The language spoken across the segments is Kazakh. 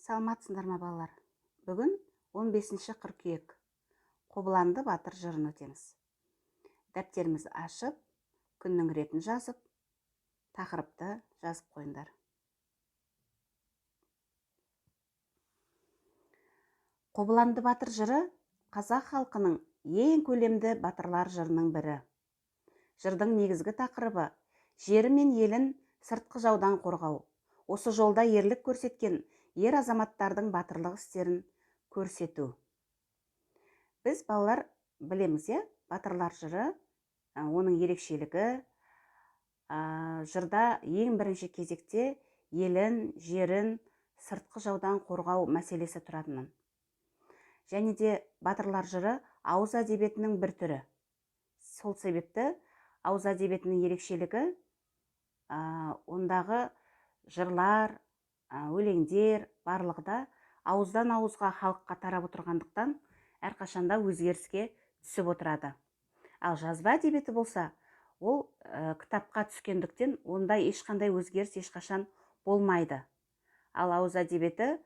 Саламатсыңдар ма, балалар? Бүгін 15 қыркүйек. Қобыланды батыр жырын өтеміз. Дәптерімізді ашып, күннің ретін жазып, тақырыпты жазып қойыңдар. Қобыланды батыр жыры қазақ халқының ең көлемді батырлар жырының бірі. Жырдың негізгі тақырыбы жері мен елін сыртқы жаудан қорғау. Осы жолда ерлік көрсеткен ер азаматтардың батырлық істерін көрсету. Біз, балалар, білеміз, иә, батырлар жыры, оның ерекшелігі, жырда ең бірінші кезекте елін, жерін сыртқы жаудан қорғау мәселесі тұратынын. Және де батырлар жыры ауыз әдебиетінің бір түрі. Сол себепті ауыз әдебиетінің ерекшелігі, ондағы жырлар, өлеңдер барлығы да ауыздан ауызға халыққа тарап отырғандықтан әрқашанда өзгеріске түсіп отырады. Ал жазба әдебиеті болса, ол кітапқа түскендіктен онда ешқандай өзгеріс ешқашан болмайды. Ал ауыз әдебиеті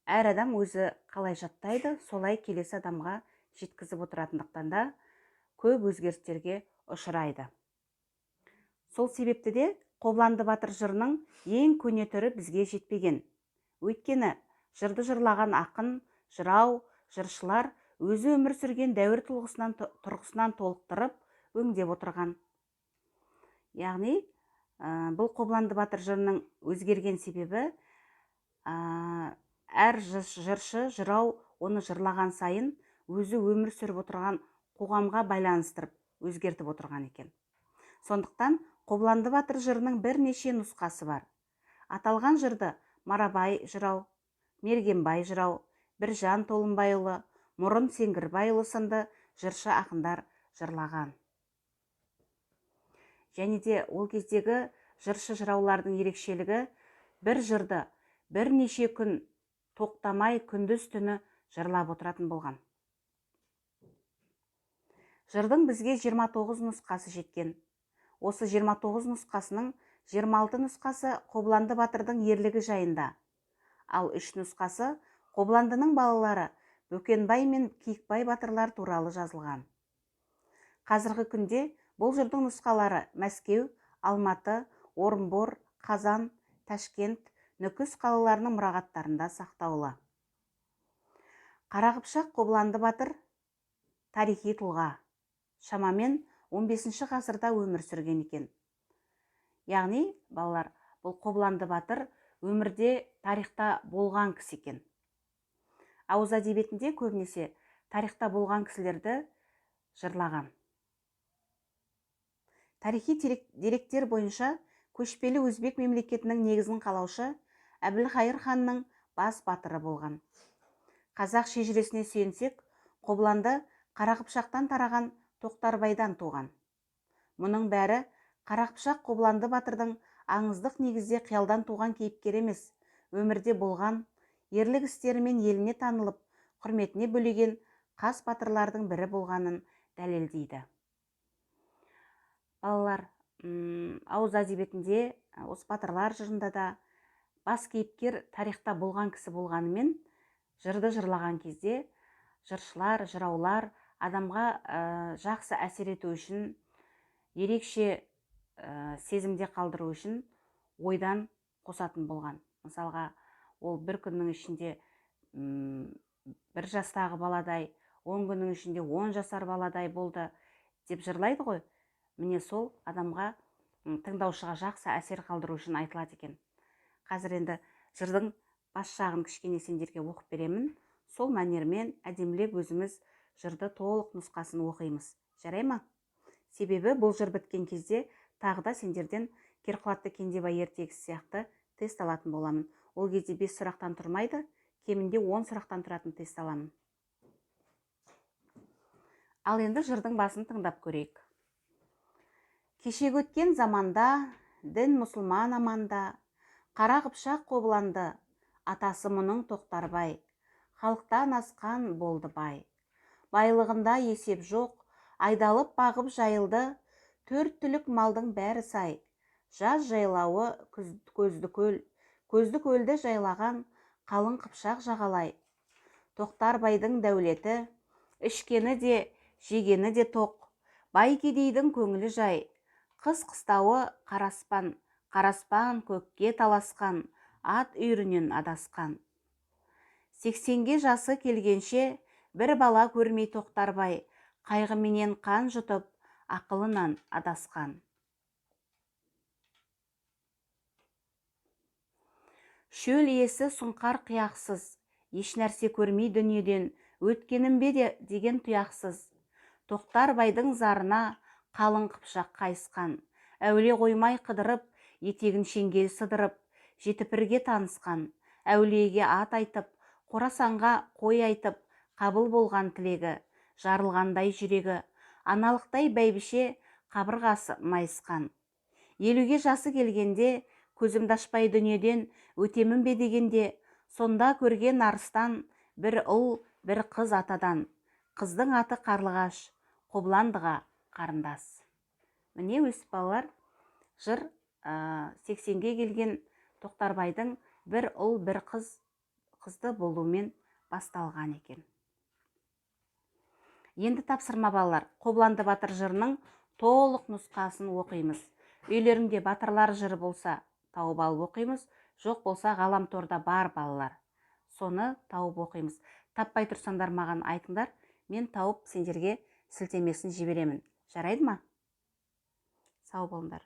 әр адам өзі қалай жаттайды, солай келесі адамға жеткізіп отыратындықтан да көп өзгерістерге ұшырайды. Сол себепті де Қобыланды батыр жырының ең көне түрі бізге жетпеген. Өйткені жырды жырлаған ақын, жырау, жыршылар өзі өмір сүрген дәуір тұрғысынан толықтырып, өңдеп отырған. Яғни, бұл Қобыланды батыр жырының өзгерген себебі, әр жыршы, жырау оны жырлаған сайын өзі өмір сүріп отырған қоғамға байланыстырып өзгертіп отырған екен. Сондықтан Қобыланды батыр жырының бірнеше нұсқасы бар. Аталған жырды Марабай жырау, Мергенбай жырау, Біржан Толымбайұлы, Мұрын Сеңгірбайұлы сынды жыршы ақындар жырлаған. Және де ол кездегі жыршы жыраулардың ерекшелігі бір жырды бірнеше күн тоқтамай күндіз түні жырлап отыратын болған. Жырдың бізге 29 нұсқасы жеткен. Осы 29 нұсқасының 26 нұсқасы Қобыланды батырдың ерлігі жайында. Ал 3 нұсқасы Қобыландының балалары Бөкенбай мен Киікбай батырлар туралы жазылған. Қазіргі күнде бұл жырдың нұсқалары Мәскеу, Алматы, Орынбор, Қазан, Ташкент, Нүкіс қалаларының мұрағаттарында сақтаулы. Қара Қыпшақ Қобыланды батыр тарихи тұлға. Шамамен 15 ғасырда өмір сүрген екен. Яғни, балалар, бұл Қобыланды батыр өмірде тарихта болған кісі екен. Ауыз әдебиетінде көбінесе тарихта болған кісілерді жырлаған. Тарихи деректер бойынша көшпелі өзбек мемлекетінің негізін қалаушы Әбілхайыр ханның бас батыры болған. Қазақ шежіресіне сүйенсек, Қобыланды Қара Қыпшақтан тараған Тоқтарбайдан туған. Мұның бәрі Қара Қыпшақ Қобыланды батырдың аңыздық негізде қиялдан туған кейіпкер емес, өмірде болған, ерлік істерімен еліне танылып, құрметіне бөлеген қас батырлардың бірі болғанын дәлелдейді. Балалар, ауыз әдебиетінде, осы батырлар жырында да бас кейіпкер тарихта болған кісі болғанымен, жырды жырлаған кезде жыршылар, жыраулар адамға жақсы әсер ету үшін, ерекше сезімде қалдыру үшін ойдан қосатын болған. Мысалға, ол бір күннің ішінде бір жастағы баладай, 10 күннің ішінде 10 жасар баладай болды деп жырлайды ғой. Міне сол адамға, тыңдаушыға жақсы әсер қалдыру үшін айтылады екен. Қазір енді жырдың бас жағын кішкене сендерге оқып беремін. Сол мәнермен әдемілеп өзіміз жырды толық нұсқасын оқимыз. Жарай ма? Себебі бұл жыр біткен кезде тағы да сендерден Керқұлатты Кендебай ертегісі сияқты тест алатын боламын. Ол кезде 5 сұрақтан тұрмайды, кемінде 10 сұрақтан тұратын тест аламын. Ал енді жырдың басын тыңдап көрейік. Кешегі өткен заманда, дін мұсылман аманда, Қара Қыпшақ Қобыланды, атасы мұның Тоқтарбай, халықтан асқан болды бай. Байлығында есеп жоқ, айдалып бағып жайылды, төрт түлік малдың бәрі сай. Жаз жайлауы көзді көл, көзді көлді жайлаған, қалың Қыпшақ жағалай. Тоқтарбайдың дәулеті, ішкені де, жегені де тоқ, бай кедейдің көңілі жай. Қыс қыстауы қараспан, қараспан көкке таласқан, ат үйірінен адасқан. 80-ге жасы келгенше бір бала көрмей Тоқтарбай, қайғыменен қан жұтып, ақылынан адасқан. Шөл иесі сұңқар қияқсыз, ешнәрсе көрмей дүниеден, өткенім бе де деген тұяқсыз. Тоқтарбайдың зарына қалың Қыпшақ қайысқан, әулие қоймай қыдырып, етегін шеңгел сыдырып, жетіпірге танысқан, әулиеге ат айтып, Қорасанға қой айтып, қабыл болған тілегі, жарылғандай жүрегі, аналықтай бәйбіше қабырғасы майысқан. 50-ге жасы келгенде, көзімді ашпай дүниеден өтемін бе дегенде, сонда көрген арыстан бір ұл, бір қыз атадан. Қыздың аты Қарлығаш, Қобландыға қарындас. Міне өсіп балалар, жыр 80-ге келген Тоқтарбайдың бір ұл, бір қызды болумен басталған екен. Енді тапсырма балалар, Қобланды батыр жырының толық нұсқасын оқимыз. Үйлеріңде батырлар жыры болса, тауып алып оқимыз, жоқ болса ғаламторда бар балалар. Соны тауып оқимыз. Таппай тұрсаңдар маған айтыңдар, мен тауып сендерге сілтемесін жіберемін. Жарайды ма? Сау болыңдар.